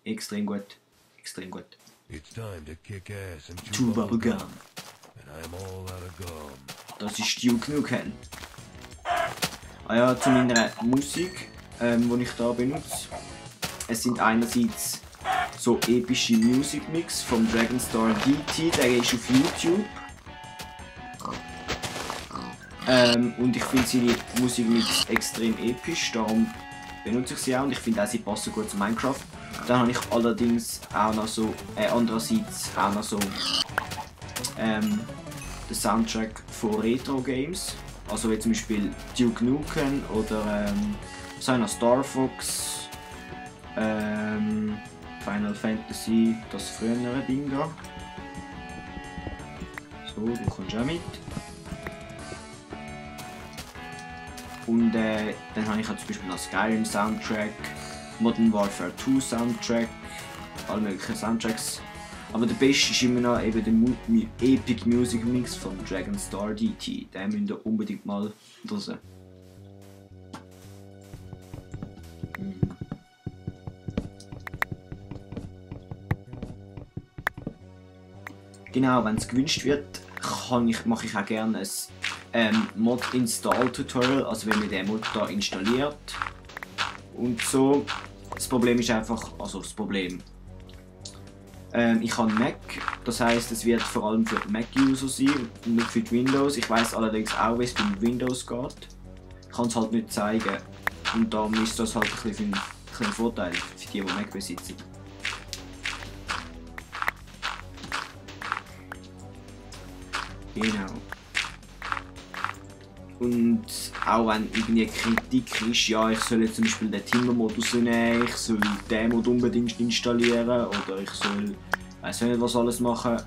Extrem gut. Extrem gut. It's time to kick ass and Chew Bubble Gum. And I'm all out of gum. Das ist Duke Nukem. Ah ja, zu meiner Musik, die ich da benutze. Es sind einerseits so epische Music Mix vom Dragonstar DT, der ist auf YouTube. Und ich finde seine Musikmix extrem episch, darum benutze ich sie auch und ich finde auch, sie passen gut zu Minecraft. Dann habe ich allerdings auch noch so, andererseits auch noch so den Soundtrack von Retro Games, also wie zum Beispiel Duke Nukem oder Star Fox, Final Fantasy, das frühere Ding da. So, du kommst auch mit. Und dann habe ich auch zum Beispiel noch Skyrim Soundtrack, Modern Warfare 2 Soundtrack, alle möglichen Soundtracks. Aber der beste ist immer noch eben der Epic Music Mix von Dragonstar DT. Den müsst ihr unbedingt mal hören. Genau, wenn es gewünscht wird, mache ich auch gerne ein Mod-Install-Tutorial, also wenn man den Mod da installiert und so. Das Problem ist einfach, ich habe Mac, das heisst, es wird vor allem für die Mac-User sein und nicht für die Windows. Ich weiss allerdings auch, wie es bei Windows geht. Ich kann es halt nicht zeigen und darum ist das halt ein Vorteil für die Mac besitzen. Genau. Und auch wenn irgendwie Kritik ist, ja, ich soll jetzt zum Beispiel den Timber-Modus nehmen, ich soll den Mod unbedingt installieren oder ich soll weiss nicht was alles machen,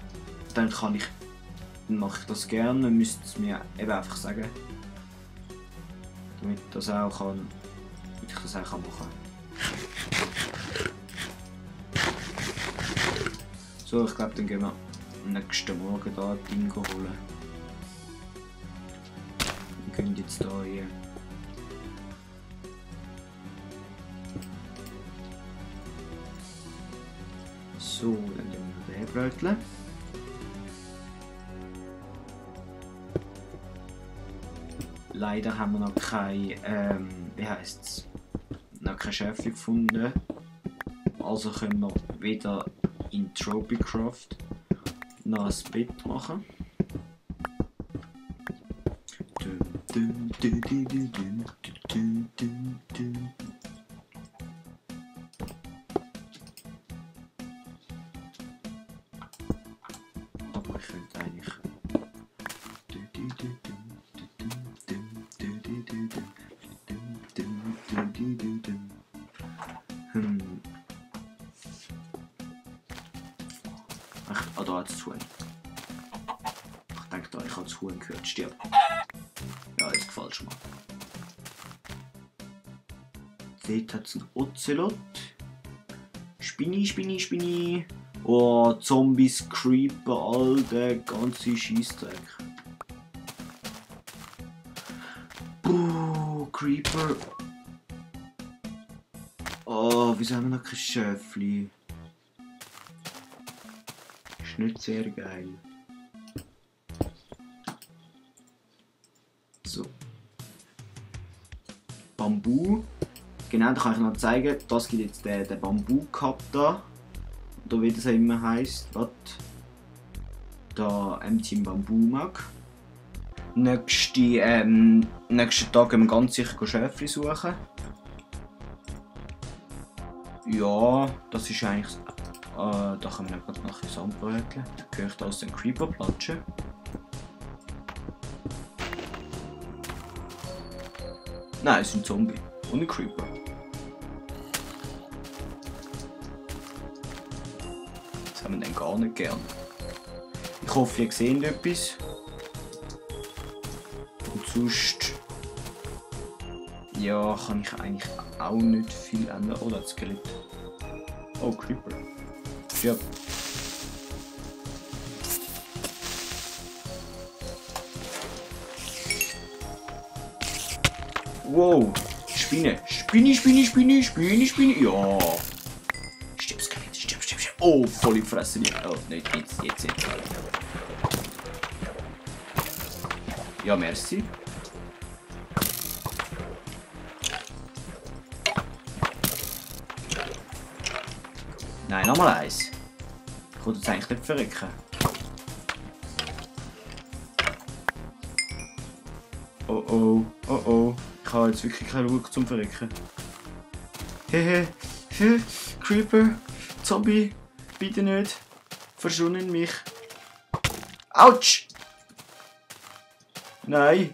dann mache ich das gerne, dann müsst ihr es mir eben einfach sagen. Damit ich das auch machen kann. So, ich glaube, dann gehen wir am nächsten Morgen da ein Ding holen. Wir können jetzt hier. So, dann nehmen wir den Brötchen. Leider haben wir noch kein, noch kein Schäfchen gefunden. Also können wir wieder in Tropicraft noch ein Bett machen. Aber ich könnte eigentlich da hat es zu. Ich denke da, ich habe das Huhn gehört, stirb. Ja, jetzt gefällt es mir. Dort hat es einen Ocelot. Spinni. Oh, Zombies, Creeper, all der ganze Scheissdreck. Creeper. Oh, wieso haben wir noch kein Schöfli? Ist nicht sehr geil. So. Bambu. Genau, da kann ich noch zeigen. Das gibt jetzt den Bambu-Cup da. Oder wie das immer heisst. Was? Da Team Bambu mag. Nächsten Tag gehen wir ganz sicher Schäfli suchen. Ja, das ist eigentlich. Da können wir gerade noch ein Sand bröteln. Da höre ich da aus dem Creeper platschen. Nein, es ist ein Zombie und ein Creeper. Das haben wir dann gar nicht gern. Ich hoffe, ihr seht etwas. Und sonst. Ja, kann ich eigentlich auch nicht viel ändern. Oh, das Skelett. Oh, Creeper. Ja. Wow. Spinne. Spinne. Ja. Stirb's Oh, voll in die Fresse. Oh, nicht jetzt. Ja, merci. Nein, nochmal eins. Ich wollte jetzt eigentlich nicht verrecken. Oh. Ich habe jetzt wirklich keine Ruhe zum Verrecken. Hehe. Creeper. Zombie. Bitte nicht. Verschonen mich. Autsch! Nein.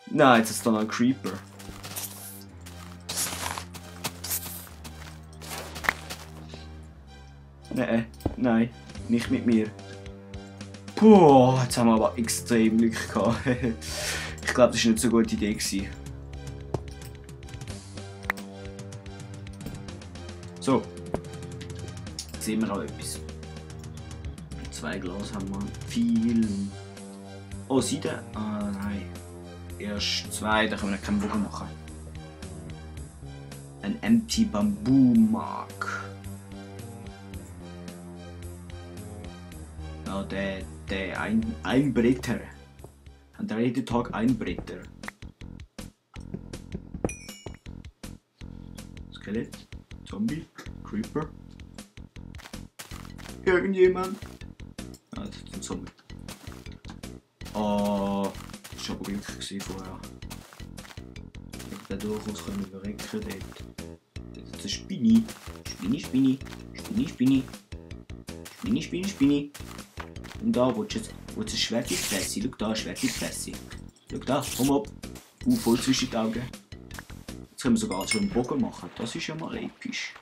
Nein, jetzt ist dann ein Creeper. Nein, nicht mit mir. Puh, jetzt haben wir aber extrem Glück gehabt. Ich glaube, das war nicht so eine gute Idee gewesen. So. Jetzt sehen wir auch etwas. 2 Glas haben wir. Viel. Oh, Seide? Ah, nein. Erst 2, da können wir keinen Bogen machen. Ein Empty Bamboo Mark. Ja, der Einbretter. An der jeden Tag Einbretter. Skelett, Zombie, Creeper. Irgendjemand. Ah, das ist ein Zombie. Oh, das war aber Glück vorher. Ich hätte den durchaus überrecken dort. Das ist eine Spinni. Spinni. Und da, willst du ein Schwert in die Fresse? Schau da, ein Schwert in die Fresse. Schau da, komm ab. Voll zwischen die Augen. Jetzt können wir sogar so einen Bogen machen. Das ist ja mal episch.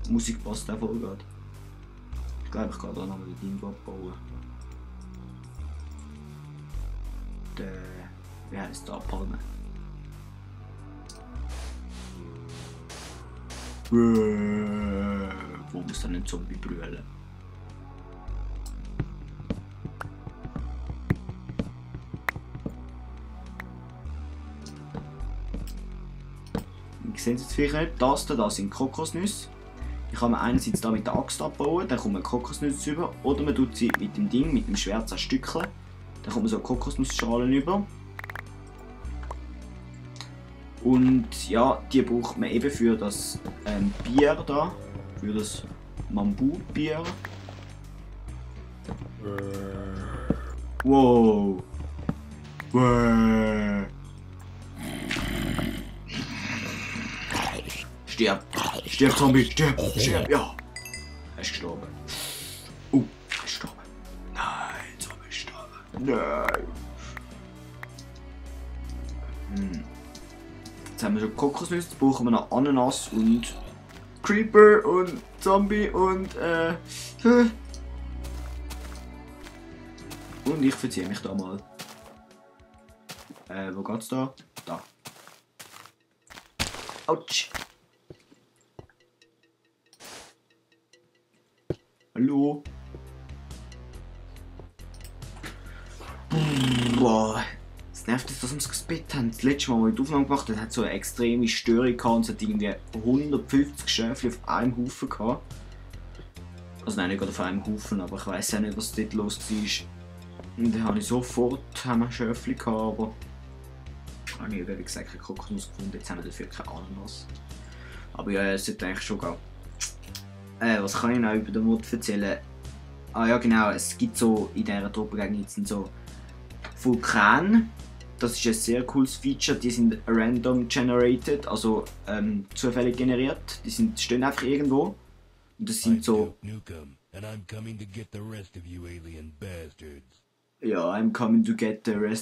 Die Musik passt auch voll gerade. Ich glaube, ich kann da noch mal den Ding abbauen. Wie heisst der? Palme. Wo muss dann ein Zombie brüllen? Ihr seht es jetzt vielleicht nicht, das sind Kokosnüsse. Die kann man einerseits da mit der Axt abbauen, dann kommt man Kokosnüsse über, oder man tut sie mit dem Ding, mit dem Schwert zerstückeln. Dann kommt man so Kokosnussschalen über. Und ja, die braucht man eben für das Bier da, für das Mambu-Bier. Wow. Stirb, Zombie, stirb, ja. Er ist gestorben. Er ist gestorben. Nein, Zombie ist gestorben. Nein. Jetzt haben wir schon Kokosnüsse, jetzt brauchen wir noch Ananas und Creeper und Zombie und und ich verziehe mich da mal. Wo geht's da? Da. Autsch. Hallo? Boah. Es nervt jetzt, dass wir das Bett haben. Das letzte Mal, als ich die Aufnahme gemacht habe, hat so eine extreme Störung gehabt und es hat irgendwie 150 Schäfchen auf einem Haufen gehabt. Also nein, nicht gerade auf einem Haufen, aber ich weiss ja nicht, was dort los war. Und dann habe ich sofort Schäfchen gehabt, aber habe ich wie gesagt keine Kokosnuss gefunden, jetzt haben wir dafür keine Ananas. Aber ja, es sollte eigentlich schon gehen. Was kann ich noch über den Mod erzählen? Ah ja genau, es gibt so in dieser Tropengegend sind so Vulkane. Das ist ein sehr cooles Feature, die sind random generated, also zufällig generiert. Die stehen einfach irgendwo. Und das sind so... Ja, I'm coming to get the rest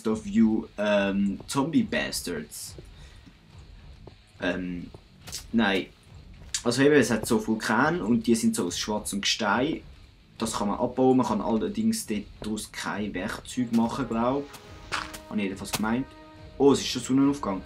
of you Zombie Bastards. Nein. Also eben, es hat so Vulkane und die sind so aus schwarzem Gestein. Das kann man abbauen, man kann allerdings daraus kein Werkzeug machen, glaube ich. Habe ich jedenfalls gemeint. Oh, es ist schon Sonnenaufgang.